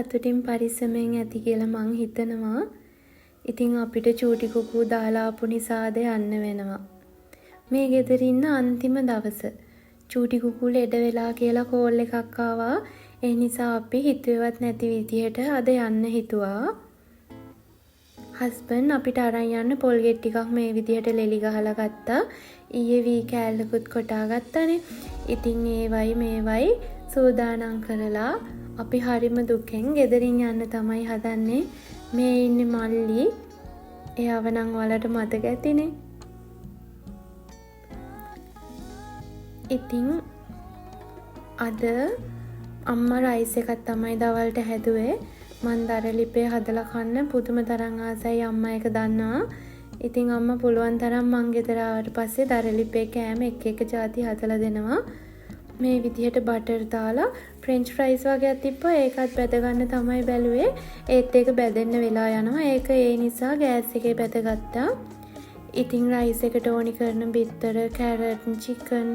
සතුටින් පරිස්සමෙන් ඇති කියලා මං හිතනවා. ඉතින් අපිට චූටි කුකූ දාලා ආපු නිසා අද යන්න වෙනවා. මේ ගෙදර ඉන්න අන්තිම දවස. චූටි කුකූ ලෙඩ වෙලා කියලා කෝල් එකක් ආවා. ඒ නිසා අපි හිතුවේවත් නැති විදිහට අද යන්න හිතුවා. හස්බන්ඩ් අපිට අරන් යන්න පොල් ගෙඩි ටිකක් මේ විදිහට ලෙලි ගහලා ගත්තා. ඊයේ වී කෑල්ලකුත් කොටා ගත්තානේ. ඉතින් ඒවයි මේවයි සූදානම් කරලා අපි හරිම දුකෙන් ගෙදරින් යන්න තමයි හදන්නේ. මේ ඉන්නේ මල්ලි. එයාව නම් ඔයාලට මතක ඇතිනේ. ඉතින් අද අම්මා රයිස් එකක් තමයි දවල්ට හැදුවේ. මං දර ලිපේ හදලා කන්න පුදුම තරම් ආසයි, අම්මා ඒක දන්නවා. ඉතින් අම්මා පුළුවන් තරම් මං ගෙදර ආවට පස්සේ දර ලිපේ කෑම එක එක ජාති හදලා දෙනවා. මේ විදිහට බටර් දාලා ෆ්‍රෙන්ච් ෆ්‍රයිස් වගේක් තිබ්බා. ඒකත් බැද ගන්න තමයි බැලුවේ. ඒත් ඒක බැදෙන්න වෙලා යනවා. ඒක ඒ නිසා ගෑස් එකේ බැදගත්තා. ඉතින් රයිස් එකට ඕනි කරන බිත්තර, කැරට්, චිකන්,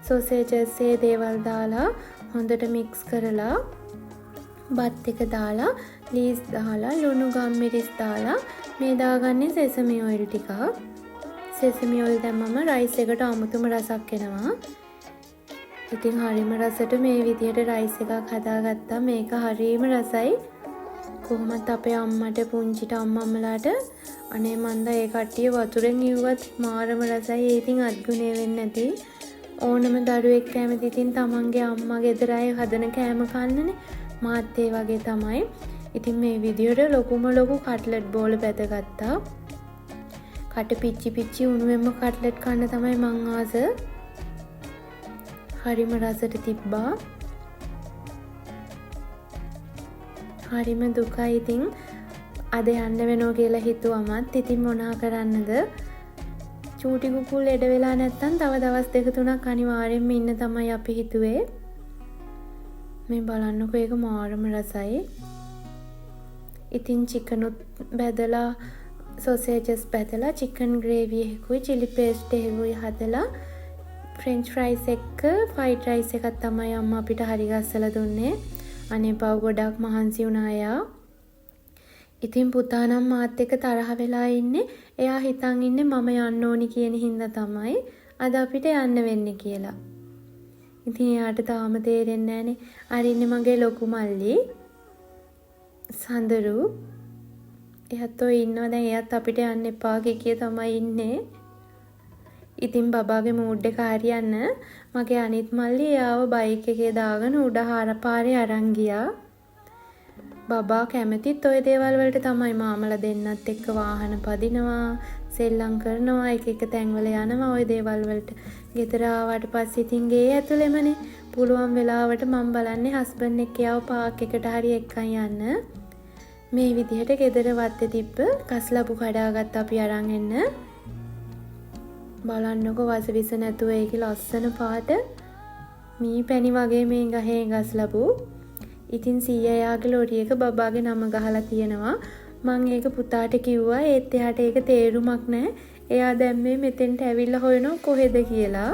සොසේජස් ඒ දේවල් දාලා හොඳට මික්ස් කරලා බත් එක දාලා ලීස් දාලා ලුණු ගම්මිරිස් දාලා මේ දාගන්නේ සෙසමි ඔයිල් ටිකක්. සෙසමි ඔයිල් දැම්මම රයිස් එකට අමුතුම රසක් එනවා. ඉතින් හරිම රසට මේ විදිහට රයිස් එකක් හදාගත්තා. මේක හරිම රසයි. කොහොමත් අපේ අම්මට පුංචිට අම්මම්මලාට අනේ මන්දා ඒ කට්ටිය වතුරෙන් ඉව්වත් මාරම රසයි. ඒ ඉතින් අත්ගුණේ වෙන්නේ නැති. ඕනම දරුවෙක් කැමති ඉතින් තමන්ගේ අම්මා ගෙදර අය හදන කෑම කන්නනේ. මාත් ඒ වගේ තමයි. ඉතින් මේ විදිහට ලොකුම ලොකු කට්ලට් බෝල බැදගත්තා. කට පිච්චි පිච්චි උණුවෙන්ම කට්ලට් කන්න තමයි මං ආස. හරිම රසට තිබ්බා. හරිම දුකයි ඉතින් අද යන්න වෙනවා කියලා හිතුවමත් ඉතින් මොනා කරන්නද? චූටි කුකුල් ලෙඩ වෙලා නැත්තම් තව දවස් දෙක තුනක් අනිවාර්යෙන්ම ඉන්න තමයි අපි හිතුවේ. මේ බලන්නකෝ ඒක මාරම රසයි. ඉතින් චිකනුත් බැදලා සොසේජස් බැදලා චිකන් ග්‍රේවි එකකුයි චිලි පේස්ට් එකකුයි හදලා ෆ්‍රෙන්ච් ෆ්‍රයිස් එක්ක ෆ්‍රයිඩ් රයිස් එකක් තමයි අම්මා අපිට හරි ගස්සලා දුන්නේ. අනේ පව් ගොඩක් මහන්සි වුණා එයා. ඉතින් පුතා නම් මාත් එක්ක තරහ වෙලා ඉන්නේ. එයා හිතන් ඉන්නේ මම යන්න ඕනි කියන හින්දා තමයි අද අපිට යන්න වෙන්නේ කියලා. ඉතින් එයාට තාම තේරෙන්නේ නෑනේ. අර ඉන්නේ මගේ ලොකු මල්ලි සඳරු. එයාත් ඔය ඉන්නවා දැන්. එයාත් අපිට යන්න එපා කිය කිය තමයි ඉන්නේ. ඉතින් බබාගේ මූඩ් එක හරියන්න මගේ අනිත් මල්ලි එයාව බයික් එකේ දාගෙන උඩ පාරේ අරන් ගියා. බබා කැමතිත් ඔය දේවල් වලට තමයි. මාමලා දෙන්නත් එක්ක වාහන පදිනවා, සෙල්ලම් කරනවා, එක එක තැන්වල යනවා ඔය දේවල් වලට. ගෙදර ආවට පස්සේ ඉතින් ගේ ඇතුළෙමනේ. පුළුවන් වෙලාවට මං බලන්නේ හස්බන්ඩ් එක්ක එයාව පාක් එකට හරි එක්කන් යන්න. මේ විදිහට ගෙදර වත්තේ තිබ්බ කස්ලබු කඩාගත්ත අපි අරන් එන්න. බලන්නකෝ වසවිස නැතුව ඒකේ ලස්සන පාට මී පැණි වගේ මේ ගහේ ගස්ලබු. ඉතින් සීයා එයාගේ ලොරි එක බබාගේ නම ගහලා තියෙනවා. මං ඒක පුතාට කිව්වා. ඒත් එයාට ඒක තේරුමක් නෑ. එයා දැන් මේ මෙතෙන්ට ඇවිල්ලා හොයනවා කොහෙද කියලා.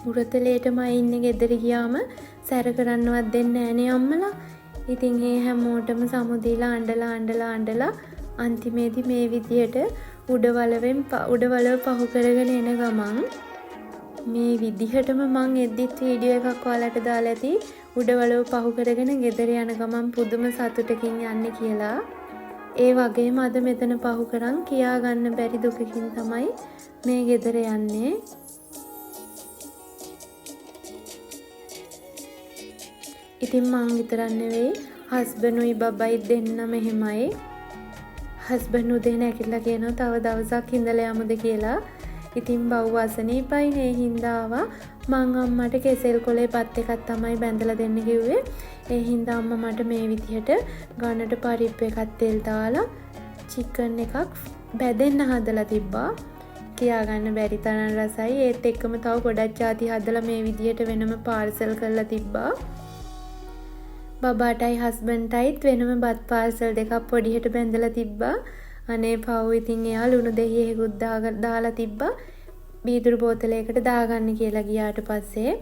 උරතලේටමයි ඉන්නේ. ගෙදර ගියාම සැර කරන්නවත් දෙන්නේ නෑනේ අම්මලා. ඉතින් ඒ හැමෝටම සමුදීලා අඬලා අඬලා අඬලා අන්තිමේදී මේ විදියට උඩවලව පහු කරගෙන එන ගමන් මේ විදිහටම මං එද්දිත් වීඩියෝ එකක් ඔයාලට දාලා ඇති. උඩවලව පහු කරගෙන ගෙදර යන ගමන් පුදුම සතුටකින් යන්නේ කියලා. ඒ වගේම අද මෙතන පහු කරන් කියා ගන්න බැරි දුකකින් තමයි මේ ගෙදර යන්නේ. ඉතින් මං විතරක් නෙවෙයි හස්බන්ඩුයි බබයි දෙන්නම එහෙමයි. හස්බන්ඩ් උදේ නැගිටලා කියනවා තව දවසක් ඉඳලා යමුද කියලා. ඉතින් බව් අසනීපයිනේ ඒ හින්දා ආවා. මං අම්මට කෙසෙල් කොලේ බත් එකක් තමයි බැඳලා දෙන්න කිව්වේ. ඒ හින්දා අම්මා මට මේ විදිහට ගන්නට පරිප්පු එකක් තෙල් දාලා චිකන් එකක් බැදෙන්න හදලා තිබ්බා. කියාගන්න බැරි තරම් රසයි. ඒත් එක්කම තව ගොඩක් ජාති හදලා මේ විදිහට වෙනම පාර්සල් කරලා තිබ්බා. බබාටයි හස්බන්ඩ්ටයිත් වෙනම බත් පාර්සල් දෙකක් පොඩියට බැඳලා තිබ්බා. අනේ පව් ඉතින් එයා ලුණු දෙහි එහෙකුත් දාලා තිබ්බා. බීදුරු බෝතලයකට දාගන්න කියලා ගියාට පස්සේ.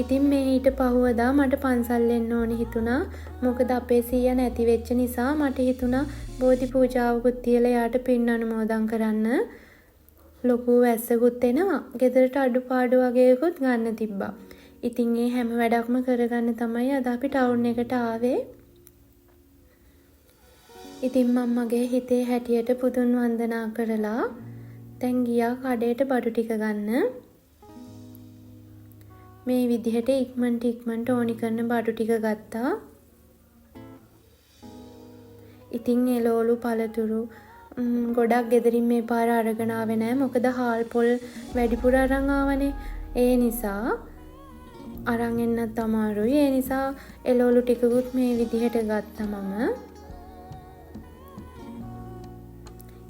ඉතින් මේ ඊට පහුවදා මට පන්සල් එන්න ඕනි හිතුණා. මොකද අපේ සීයා නැති වෙච්ච නිසා මට හිතුණා බෝධි පූජාවකුත් තියලා එයාට පින් අනුමෝදන් කරන්න. ලොකු වැස්සකුත් එනවා. ගෙදරට අඩුපාඩු වගේකුත් ගන්න තිබ්බා. ඉතින් ඒ හැම වැඩක්ම කරගන්න තමයි අද අපි ටවුන් එකට ආවේ. ඉතින් මං මගේ හිතේ හැටියට බුදුන් වන්දනා කරලා දැන් ගියා කඩේට බඩු ටික ගන්න. මේ විදිහට ඉක්මනට ඉක්මනට ඕනි කරන බඩු ටික ගත්තා. ඉතින් එළවලු පළතුරු ගොඩක් ගෙදරින් මේ පාර අරගෙන ආවේ නෑ. මොකද හාල් පොල් වැඩිපුර අරන් ආවනේ. ඒ නිසා අරන් එන්නත් අමාරුයි. ඒ නිසා එළවලු ටිකකුත් මේ විදිහට ගත්තා මම.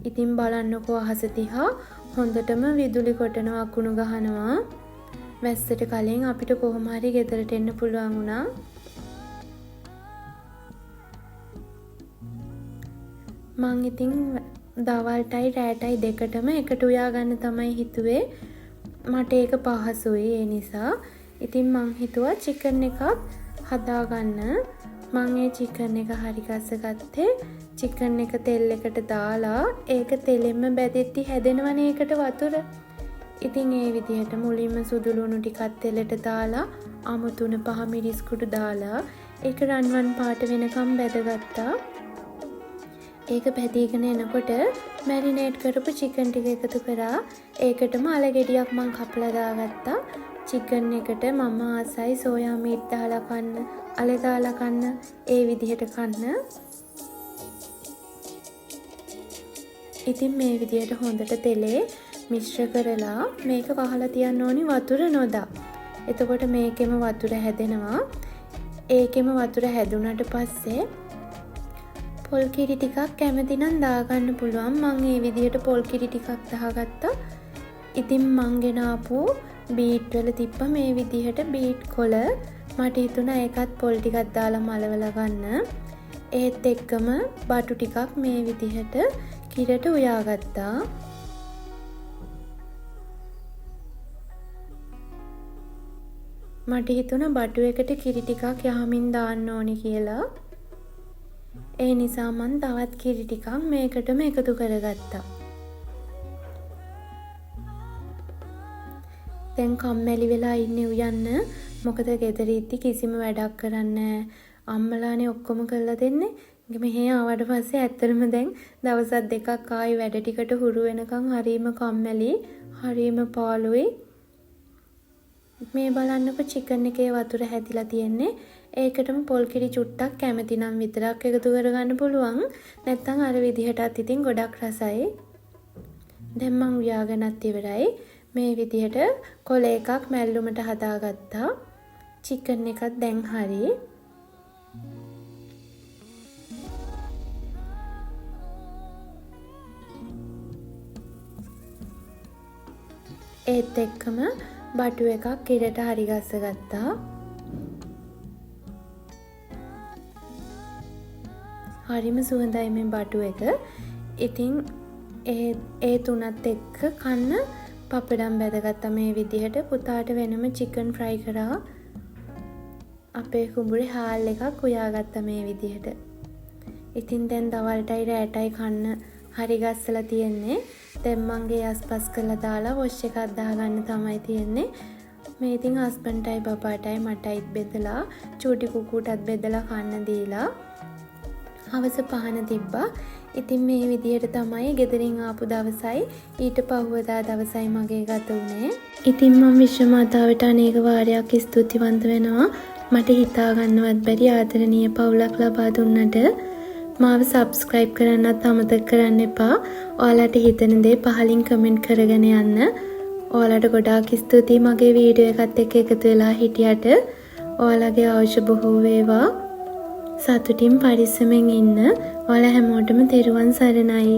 ඉතින් බලන්නකෝ අහස දිහා හොඳටම විදුලි කොටනවා, අකුණු ගහනවා. වැස්සට කලින් අපිට කොහොම හරි ගෙදරට එන්න පුළුවන් වුණා. මං ඉතින් දවල්ටයි රෑටයි දෙකටම එකට උයා ගන්න තමයි හිතුවේ. මට ඒක පහසුයි ඒ නිසා. ඉතින් මං හිතුවා චිකන් එකක් හදාගන්න. මං ඒ චිකන් එක හරි ගස්ස ගත්තේ. චිකන් එක තෙල් එකට දාලා ඒක තෙලෙන්ම බැදෙද්දි හැදෙනවනේ ඒකට වතුර. ඉතින් ඒ විදිහට මුලින්ම සුදු ලුණු ටිකක් තෙලට දාලා අමු තුන පහ මිරිස් කුඩු දාලා ඒක රන්වන් පාට වෙනකම් බැදගත්තා. ඒක බැදීගෙන එනකොට මැරිනේට් කරපු චිකන් ටික එකතු කරා. ඒකටම අල ගෙඩියක් මං කපලා දාගත්තා. චිකන් එකට මම ආසයි සෝයා මීට් දාලා කන්න, අල දාලා කන්න, ඒ විදිහට කන්න. ඉතින් මේ විදිහට හොඳට තෙලේ මිශ්‍ර කරලා මේක වහලා තියන්න ඕනි වතුර නොදා. එතකොට මේකෙම වතුර හැදෙනවා. ඒකෙම වතුර හැදුනට පස්සේ පොල් කිරි ටිකක් කැමති නම් දාගන්න පුළුවන්. මං ඒ විදිහට පොල් කිරි ටිකක් දාගත්තා. ඉතින් මං ගෙන ආපු බීට් වල තිබ්බ මේ විදිහට බීට් කොළ. මට හිතුණා ඒකත් පොල් ටිකක් දාලා මලවලා ගන්න. ඒත් එක්කම බටු ටිකක් මේ විදිහට කිරට උයාගත්තා. මට හිතුණා බටු එකට කිරි ටිකක් යහමින් දාන්න ඕනි කියලා. ඒ නිසා මං තවත් කිරි ටිකක් මේකටම එකතු කරගත්තා. දැන් කම්මැලි වෙලා ඉන්නේ උයන්න. මොකද ගෙදර ඉද්දි කිසිම වැඩක් කරන්නේ නෑ. අම්මලානේ ඔක්කොම කරලා දෙන්නේ. මෙහෙ ආවට පස්සේ ඇත්තටම දැන් දවස් දෙකක් ආයි වැඩ ටිකට හුරු වෙනකන් හරීම කම්මැලි, හරීම පාළුයි. මේ බලන්නකො චිකන් එකේ වතුර හැදිලා තියෙන්නේ. ඒකටම පොල් කිරි චුට්ටක් කැමති නම් විතරක් එකතු කරගන්න පුළුවන්. නැත්තම් අර විදිහටත් ඉතින් ගොඩක් රසයි. දැන් මං උයාගෙනත් ඉවරයි. මේ විදිහට කොළ එකක් මැල්ලුමට හදාගත්තා. චිකන් එකත් දැන් හරි. ඒත් එක්කම බටු එකක් කිරට හරි ගස්ස ගත්තා. හරිම සුවඳයි මේ බටු එක. ඉතින් ඒ තුනත් එක්ක කන්න පපඩම් බැදගත්තා මේ විදිහට. පුතාට වෙනම චිකන් ෆ්‍රයි කරා. අපේ කුඹුරේ හාල් එකක් උයාගත්තා මේ විදිහට. ඉතින් දැන් දවල්ටයි රෑටයි කන්න හරි ගස්සලා තියෙන්නේ. දැන් මං ගේ අස්පස් කරලා දාලා වොෂ් එකක් දාගන්න තමයි තියෙන්නේ. මේ ඉතින් හස්බන්ඩ්ටයි බබාටයි මටයිත් බෙදලා චූටි කුකුටත් බෙදලා කන්න දීලා හවස පහන තිබ්බා. ඉතින් මේ විදිහට තමයි ගෙදරින් ආපු දවසයි ඊට පහුවදා දවසයි මගේ ගත වුණේ. ඉතින් මං විශ්ව මාතාවට අනේක වාරයක් ස්තුතිවන්ත වෙනවා. මට හිතා ගන්නවත් බැරි ආදරණීය පවුලක් ලබා දුන්නට. මාව සබ්ස්ක්‍රයිබ් කරන්නත් අමතක කරන්න එපා. ඔයාලට හිතෙන දේ පහලින් කමෙන්ට් කරගෙන යන්න. ඔයාලට ගොඩාක් ස්තුතියි මගේ වීඩියෝ එකත් එක්ක එකතු වෙලා හිටියට. ඔයාලගේ අවශ්‍ය බොහෝ වේවා. සතුටින් පරිස්සමෙන් ඉන්න. ඔයාලා හැමෝටම තෙරුවන් සරණයි.